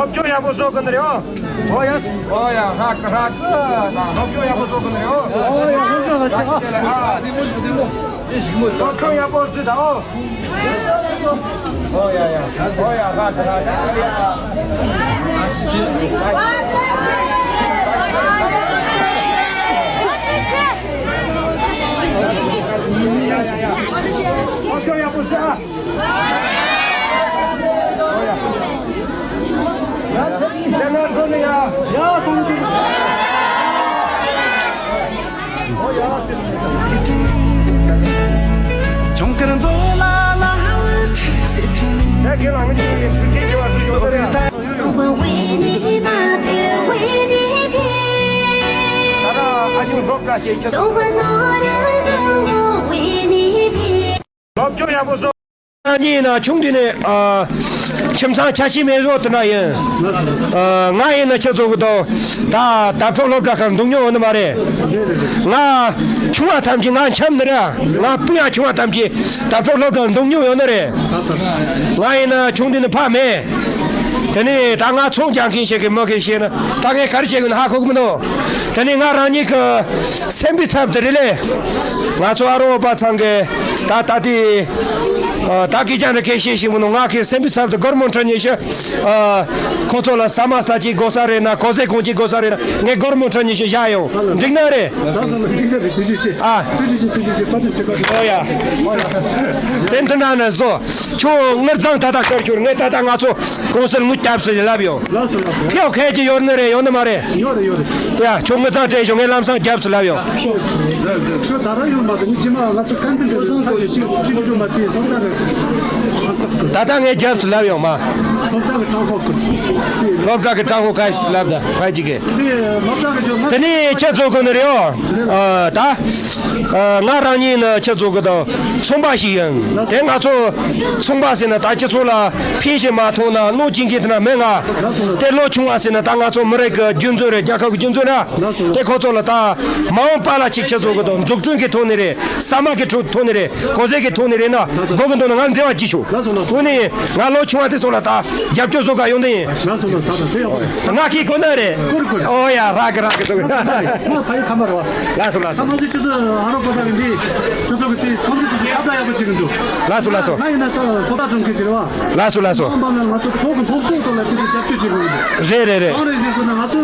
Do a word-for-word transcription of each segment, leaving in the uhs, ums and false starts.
སློབ་སྦྱོང་ཡག་པོ་བཟོ་གི་འདུག་རེད་ཨོ། ཨོ་ཡ། ཨོ་ཡ། ཧ་གི་ཧ་གི་ད་སློབ་སྦྱོང་ཡག་པོ་བཟོ་གི་འདུག་རེད་ཨོ། ཨོ་ཡ། སློབ་སྦྱོང་ཡག་པོ་བཟོས་ད་ཨོ། སློབ་སྦྱོང་ཡག་པོ་བཟོས་ད་ཨོ། ཨོ་ཡ་ཡ། ཨོ་ཡ། ཧ་གི་ཧ་གི། སློབ་སྦྱོང་ཡག་པོ་བཟོས་ཨ། སློབ་སྦྱོང་ཡག་པོ་བཟོ། ང་གཉིས་ན་ཆུང་དུས་ནས་ཨ། ཁྱིམ་ཚང་ཆ་ཤས་མེད་རོགས་དེ་འདྲ་ཡིན། ཨ། ང་ཡིན་ན་ཁྱེད་ཚོ་གི་དང་ད་དྭགས་ཕྱོགས་སློབ་གྲྭ་ཁག་འདུག་མྱོང་ཡོད་ནི་མ་རེད། ང་ཆུང་བ་ཐམས་ཅད་ང་འཆམ་ནི་རེད། ང་སྤུན་ཡང་ཆུང་བ་ཐམས་ཅད་དྭགས་ཕྱོགས་སློབ་གྲྭ་འདུག་མྱོང་ཡོད་ནི་རེད། ང་ཡིན་ན་ཆུང་དུས་ནས་ཕ་མེད། དེ་ནས་ད་ང་ཚོང་རྒྱག་མཁན་ཞིག་གི་མི་གི་ཤེས་ན་ད་ངས་ག་རེ་བྱེད་དགོས་ན་ཧ་གོ་གི་མི་འདུག་དེ་ནས་ང་རང་ཉིད་ཀྱི་སེམས་པའི་ཚབ་ཏུ་རེད་ལེ། ང་ཚོ་ཨ་རོགས་པ་ཚང་གི་ད་ད་ལྟའི་ཨ། ད་སྐད་ཆ་འདྲ་སྐད་བཤད་ཤེས་མི་འདུག་ང་གི་སེམས་པའི་ཚབ་ཏུ་སྒོར་མོ་ཁྲི་ཉི་ཤུ། ཨ། ཁོ་ཚོ་ལ་ཟ་མ་ཟ་ཅིག་དགོས་ས་རེད་ན་གོ་ཟས་གོན་ཅིག་དགོས་ས་རེད་ན་ངས་སྒོར་མོ་ཁྲི་ཉི་ཤུ་བཞག་ཡོང་། འགྲིག་ན་རེད། ད་ས་ལ་འགྲིག་ན་རེད། ཐུགས་རྗེ་ཆེ། ཨ། ཐུགས་རྗེ་ཆེ། ཐུགས་རྗེ་ཆེ། བཀའ་དྲིན་ཆེ། བཀའ་དྲིན་ཆེ། ཨོ་ཡ། དེ་འདི་འདྲ་ནས་བཟོ། ཁྱོད་དངུལ་རྫོང་ད་ལྟ་ཤར་ཤོར་ངས་ད་ལྟ་ང་ཚོ་ཀུང་སིར་དངུལ་རྒྱབ་སུ་ལབ་ཡོང་། ལགས་སོ་ལགས་སོ། ཕེའོ་ཁེ་ཅི་ཡོད་ནི་རེད་ཡོད་ནི་མ་རེད། ཡོད་རེད་ཡོད་རེད། ཡ་ཁྱོད་དངུལ་རྫོང་སྤྲད་ཤོག་ངས་ལམ་སང་རྒྱབ་སུ་ལབ་ཡོང་། ཁྱོད་ད་ར་ཡོད་མ་གཏོགས་ངས་ཕྱི་མ་ང་ཚོ་ཀན་སེ་འདྲ་ཁ་ཅིག་ཅིག་ཅིག་ཅིག་མ་དེ་སློབ་གྲྭ་རེད། ད་ལྟ་ངས་རྒྱབ་སུ་ལབ་ཡོང་མ། སློབ་གྲྭ་གི་གྲངས་ཐོ་བསྐུར། སློབ་གྲྭ་གི་གྲངས་ཐོ་ག་ཞིག་ལབ་ད་ཕ་ཅིག་གི། དེ་སློབ་གྲྭ་གི་ཇོ་ལགས། དེ་ནས་ཁྱེད་ཚོ་གི་ནི་རེད་ཨོ། ཨ་ད། ཨ་ང་རང་ཉིད་ནི་ཁྱེད་ཚོ་གི་དང་ཚོང་པ་ཞིག་ཡིན། དེ་ང་ཚོ་ཚོང་པ་ཟེར་ན་ད་སྤྱི་ཚོགས་ལ་ཕན་ཞིག་མ་ཐོགས་ན་བློ་གཅིག་གི་དེ་ན་མེད་ང་། དེ་ལོ་ཆུང་བ་ཟེར་ན་ད་ང་ཚོ་མི་རིགས་ཀྱི་རྒྱུ་མཚན་རེད། རྒྱལ་ཁབ་ཀྱི་རྒྱུ་མཚན་རེད། དེ་ཁོ་ཚོ་ལ་ད་མ་འོངས་པ་ལ་ཅིག་ཁྱེད་ཚོ་གི་དང་འཛུགས་སྐྲུན་གྱི་ཐོག་ནས་རེད། ཟ་མ་གི་ཐོག་ནས་རེད། གོ་ཟས་ཀྱི་ཐོག་ནས་རེད་ན་དགོས་ཀྱི་འདུག་ན་ང་འབྲེལ་བ་གྱིས་ཤོག་དངོས་ནས་ང་ལོ་ཆུང་བ་དེ་ཚོ་ལ་ད་རྒྱབ་སྐྱོར་བཟོ་ག་ཡོང་དེ་ཡིན། ང་གིས་གོ་ན་རེད། ཨོ་ཡ་རག་གི་རག་གི་འདུག་ང་ཕ་ཡུལ་ཁམས་པ་རེད་བ། ལགས་སོ་ལགས་སོ། ཁམས་པ་ཅིག་ཁྱེད་ཚོ་ཨ་རོགས་པ་དག་གི་འདི་ཁྱེད་ཚོ་གི་དེ་ཚོང་ཚོད་དེ་ཁ་བརྡ་ཡག་པོ་བྱེད་གི་འདུག་ལགས་སོ་ལགས་སོ། ང་ཡིན་ན་ད་ཁོ་ཐག་སྒྲུབ་མཁན་ཅིག་རེད་བ། ལགས་སོ་ལགས་སོ། ཨང་པ་ན་ང་ཚོ་བོད་ཀྱི་སློབ་གསོ་ཐོག་ལ་དེ་ཚོ་རྒྱབ་སྐྱོར་བྱེད་དགོས་ཀྱི་འདུག་རེད་རེད་རེད། གང་རེད་ཟེར་སོང་ན་ང་ཚོ་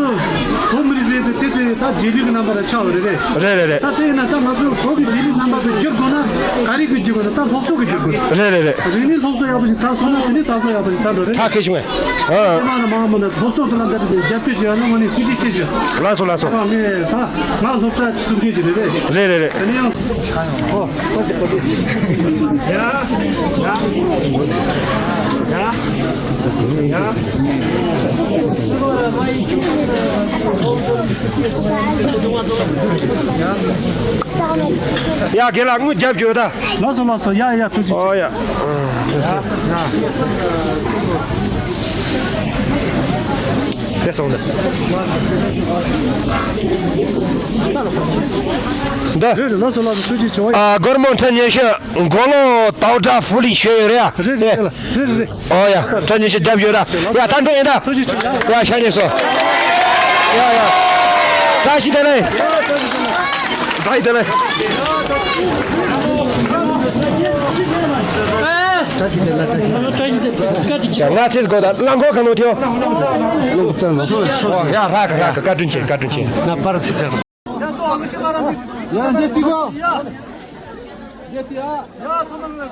བོད་མི་རིགས་ཟེར་དེ་དེ་ཚོ་ད་རྗེས་ལུས་ཀྱི་རྣམ་པ་ལ་ཆགས་པ་རེད་རེད། རེད་རེད་རེད། ད་དེ་ཡིན་ན་ད་ང་ཚོ་བོད་ཀྱི་རྗེས་ལུས་རྣམ་པ་དེ་བསྒྱུར་དགོས་ན་ག་རེ་གི་བསྒྱུར་དགོས་ན་ད་སློབ་གསོ་གི་བསྒྱུར་དགོས། རེད་རེད་རེད། རིག་གནས་སློབ་གསོ་ཡག་པོ་ཞིག་ད་སོང་ན་དེ་ནས་ད་གཟོད་ཡག་པོ་ཞིག་ད་འགྲོ་རེད། ད་ཁེ་བྱུང་བས། ཨ། ཨ། མ་ན་མ་ན་སློབ་གསོ་དེ་ལ་འདི་རྒྱབ་སྐྱོར་བྱེད་ཡ་ན་ང་ནི་ཐུགས་རྗེ་ཆེ་ཞུ། ལགས་སོ་ལགས་སོ། ཨ་ནི་ད་ང་སློབ་གྲྭ་གསུམ་བརྒྱད་ཅིག་རེད་རེད། རེད་རེད་རེད། དེ་ནས་ཡང་། ཨོ། ཡ། ཡ། ཡ། ཡ། ཡ་རྒན་ལགས་དངུལ་རྒྱབ་བྱོས་ད། ལགས་སོ་ལགས་སོ། ཡ་ཡ་ཐུགས་རྗེ་ཆེ། ཨོ་ཡ། དེ་སོང་ད། འདི། རེད་རེད། ལགས་སོ་ལགས་སོ། ཐུགས་རྗེ་ཆེ། ཨ། སྒོར་མོ་ཁྲི་ཉི་ཤུ། མགོ་ལོག་དྭོགས་སྒྲ་ཧྥུ་ལི་ཞུས་ཡོད་རེད་ཡ། རེད་རེད་རེད་ལགས། རེད་རེད་རེད། ཨོ་ཡ། ཁྲི་ཉི་ཤུ་རྒྱབ་ཡོད་ར། ཡ་ད་འགྲོ་ཡིན་ད། ཐུགས་རྗེ་ཆེ་ཡ། ཡ་ཤ་ཉེ་སོ། ཡ་ཡ། བཀྲ་ཤིས་བདེ་ལེགས། བཀྲ་ཤིས་བདེ་ལེགས། བཀྲ་ཤིས་བདེ་ལེགས། བཀྲ་ཤིས་བདེ་ལེགས། ང་ཚེ་སྒོ་ད་རླངས་འཁོར་གང་ནོ་ཐེའོ། ལོག་ཙང་ལོག་ཨོ་ཡ་རག་གི་རག་གི། བཀའ་དྲིན་ཆེ། བཀའ་དྲིན་ཆེ། ན་པར་ཚིག་ད། ཡ་འདི་ཏི་གོ། ཡ་ཏི་ཡ། ཡ་ཚང་མ་ཡ།